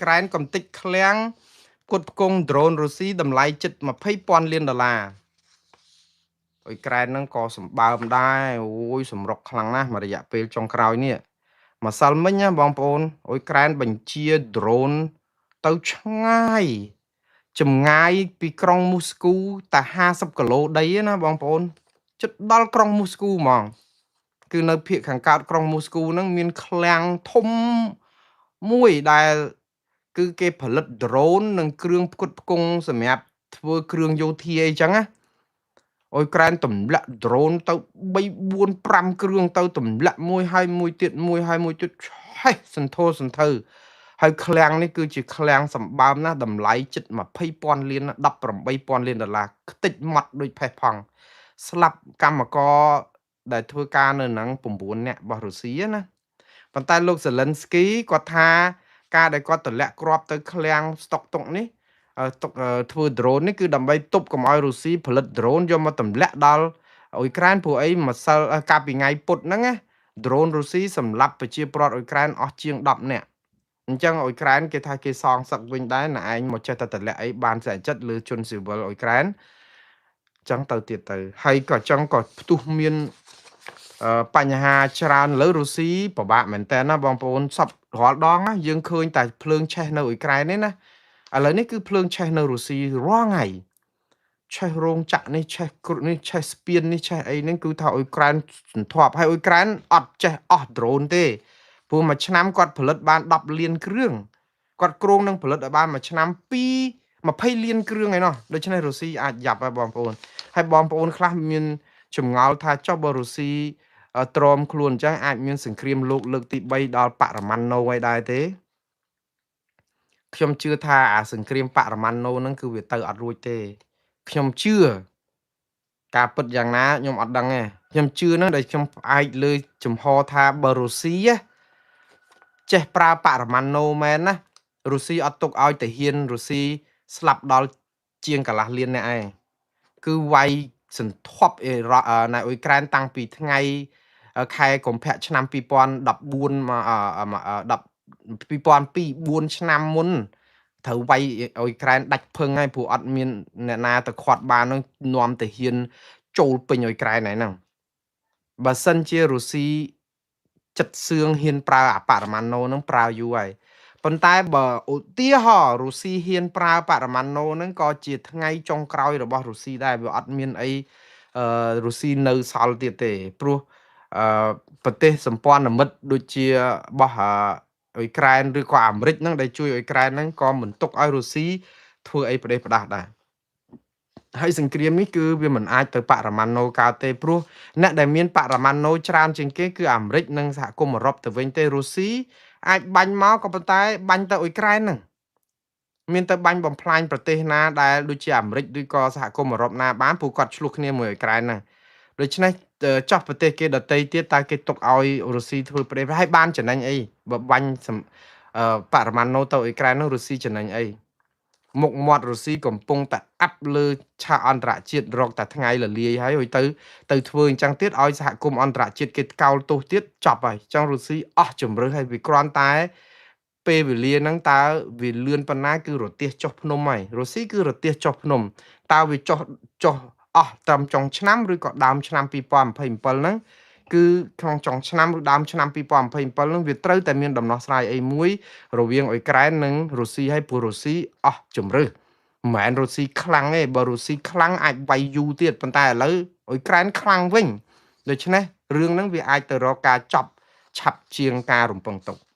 ក្រែនកំតិចឃ្លាំងផ្គត់ផ្គង់ដ្រូនរុស្ស៊ីតម្លៃជិត20,000លានដុល្លារអ៊ុយក្រែនហ្នឹងក៏សម្បើមដែរអូយសម្រុកខ្លាំងណាស់មួយរយៈពេលចុងក្រោយនេះម្សិលមិញណាបងប្អូនអ៊ុយក្រែនបញ្ជាដ្រូនទៅឆ្ងាយចម្ងាយពីក្រុងមូស្គូតែ50គីឡូដីណាបងប្អូនជិតដល់ក្រុងមូស្គូហ្មងគឺនៅភាគខាងកើតក្រុងមូស្គូហ្នឹងមានឃ្លាំងធំមួយដែលគឺគេផលិតដ្រូននិងគ្រឿងផ្គត់ផ្គង់សម្រាប់ធ្វើគ្រឿងយោធាអីចឹងណាអ៊ុយក្រែនទម្លាក់ដ្រូនទៅ3 4 5គ្រឿងទៅទម្លាក់មួយហើយមួយទៀតមួយហើយមួយទៀតឆេះសន្ធោសន្ធៅហើយឃ្លាំងនេះគឺជាឃ្លាំងសម្បើមណាស់តម្លៃជិត20,000លាន18,000លានដុល្លារខ្ទេចម៉ត់ដូចផេះផង់ស្លាប់កម្មករដែលធ្វើការនៅហ្នឹង9នាក់របស់រុស្ស៊ីណាប៉ុន្តែលោកសេលិនស្គីគាត់ថាការដែលគាត់ទម្លាក់គ្រាប់ទៅឃ្លាំងស្តុកទុកនេះទុកធ្វើដ្រូននេះគឺដើម្បីទប់កុំឲ្យរុស្ស៊ីផលិតដ្រូនយកមកទម្លាក់ដល់អ៊ុយក្រែនព្រោះអីម្សិលកាលពីថ្ងៃពុធហ្នឹងណាដ្រូនរុស្ស៊ីសម្លាប់ប្រជាពលរដ្ឋអ៊ុយក្រែនអស់ជាង10នាក់អញ្ចឹងអ៊ុយក្រែនគេថាគេសងសឹកវិញដែរណែឯងមកចេះតែទម្លាក់អីបានស្អែកចិត្តលើជនស៊ីវិលអ៊ុយក្រែនចឹងទៅទៀតទៅហើយក៏ចឹងក៏ផ្ទុះមានបញ្ហាច្រើនលើរុស្ស៊ីពិបាកមែនតើណាបងប្អូនសពរាល់ដងណាយើងឃើញតែភ្លើងឆេះនៅអ៊ុយក្រែននេះណាឥឡូវនេះគឺភ្លើងឆេះនៅរុស្ស៊ីរាល់ថ្ងៃឆេះរោងចក្រនេះឆេះគ្រុនេះឆេះស្ពាននេះឆេះអីហ្នឹងគឺថាអ៊ុយក្រែនសន្ធាប់ហើយអ៊ុយក្រែនអត់ចេះអស់ដ្រូនទេព្រោះមួយឆ្នាំគាត់ផលិតបាន10លានគ្រឿងគាត់គ្រោងនឹងផលិតឲ្យបានមួយឆ្នាំ2 20លានគ្រឿងឯណោះដូច្នេះរុស្ស៊ីអាចយ៉ាប់ហើយបងប្អូនហើយបងប្អូនខ្លះមានចម្ងល់ថាចុះបើរុស្ស៊ីទ្រាំខ្លួនអញ្ចឹងអាចមានសង្គ្រាមលោកលើកទី3ដល់បរមាណូឲ្យដែរទេខ្ញុំជឿថាអាសង្គ្រាមបរមាណូហ្នឹងគឺវាទៅអត់រួចទេខ្ញុំជឿការពិតយ៉ាងណាខ្ញុំអត់ដឹងទេខ្ញុំជឿហ្នឹងដែលខ្ញុំផ្អែកលើចំហថាបើរុស្ស៊ីចេះប្រើបរមាណូមែនណារុស្ស៊ីអត់ទុកឲ្យទាហានរុស្ស៊ីស្លាប់ដល់ជាងកន្លះលានអ្នកឯងគឺវាយសន្ធាប់អេរ៉ណៃអ៊ុយក្រែនតាំងពីថ្ងៃខែកុម្ភៈឆ្នាំ2014មក10 2002 4ឆ្នាំមុនត្រូវវាយអ៊ុយក្រែនដាច់ភឹងហើយព្រោះអត់មានអ្នកណាទៅខាត់បាននឹងនាំទាហានចូលពេញអ៊ុយក្រែនហើយហ្នឹងបើសិនជារុស្ស៊ីចិត្តសឿងហ៊ានប្រើអាបរមាណូហ្នឹងប្រើយូរហើយប៉ុន្តែបើឧទាហរណ៍រុស្ស៊ីហ៊ានប្រើបរមាណូហ្នឹងក៏ជាថ្ងៃចុងក្រោយរបស់រុស្ស៊ីដែរវាអត់មានអីរុស្ស៊ីនៅសល់ទៀតទេព្រោះអឺប្រទេសសម្ព័ន្ធមិត្តដូចជារបស់អ៊ុយក្រែនឬក៏អាមេរិកហ្នឹងដែលជួយអ៊ុយក្រែនហ្នឹងក៏មិនទុកឲ្យរុស្ស៊ីធ្វើអីប្រទេសផ្ដាស់ដែរហើយសង្គ្រាមនេះគឺវាមិនអាចទៅបរមាណូកើតទេព្រោះអ្នកដែលមានបរមាណូច្រើនជាងគេគឺអាមេរិកនិងសហគមន៍អឺរ៉ុបទៅវិញទេរុស្ស៊ីអាចបាញ់មកក៏ប៉ុន្តែបាញ់ទៅអ៊ុយក្រែនហ្នឹងមានទៅបាញ់បំផ្លាញប្រទេសណាដែលដូចជាអាមេរិកឬក៏សហគមន៍អឺរ៉ុបណាបានព្រោះគាត់ឆ្លោះគ្នាមួយអ៊ុយក្រែនហ្នឹងដូច្នេះចោះប្រទេសគេដតីទៀតតើគេទុកឲ្យរុស្ស៊ីធ្វើប្រទេសហើយបានចំណេញអីបើបាញ់បរមាណូទៅអ៊ុយក្រែននោះរុស្ស៊ីចំណេញអីមុខមាត់រុស្ស៊ីកំពុងតែអាប់លើឆាកអន្តរជាតិរកតែថ្ងៃលលាយហើយហើយទៅទៅធ្វើអញ្ចឹងទៀតឲ្យសហគមន៍អន្តរជាតិគេកោលទោសទៀតចប់ហើយអញ្ចឹងរុស្ស៊ីអស់ជំរឿសហើយវាគ្រាន់តែពេលវេលាហ្នឹងតើវាលឿនប៉ុណ្ណាគឺរទះចុះភ្នំហើយរុស្ស៊ីគឺរទះចុះភ្នំតើវាចុះចុះអស់ត្រឹមចុងឆ្នាំឬក៏ដើមឆ្នាំ2027ហ្នឹងគឺក្នុងចុងឆ្នាំឬដើមឆ្នាំ2027ហ្នឹងវាត្រូវតែមានដំណោះស្រាយអីមួយរវាងអ៊ុយក្រែននិងរុស្ស៊ីហើយព្រោះរុស្ស៊ីអស់ជំរឿសមិនមែនរុស្ស៊ីខ្លាំងទេបើរុស្ស៊ីខ្លាំងអាចវាយយូរទៀតប៉ុន្តែឥឡូវអ៊ុយក្រែនខ្លាំងវិញដូច្នេះរឿងហ្នឹងវាអាចទៅរកការចប់ឆាប់ជាងការរំពឹងទុក។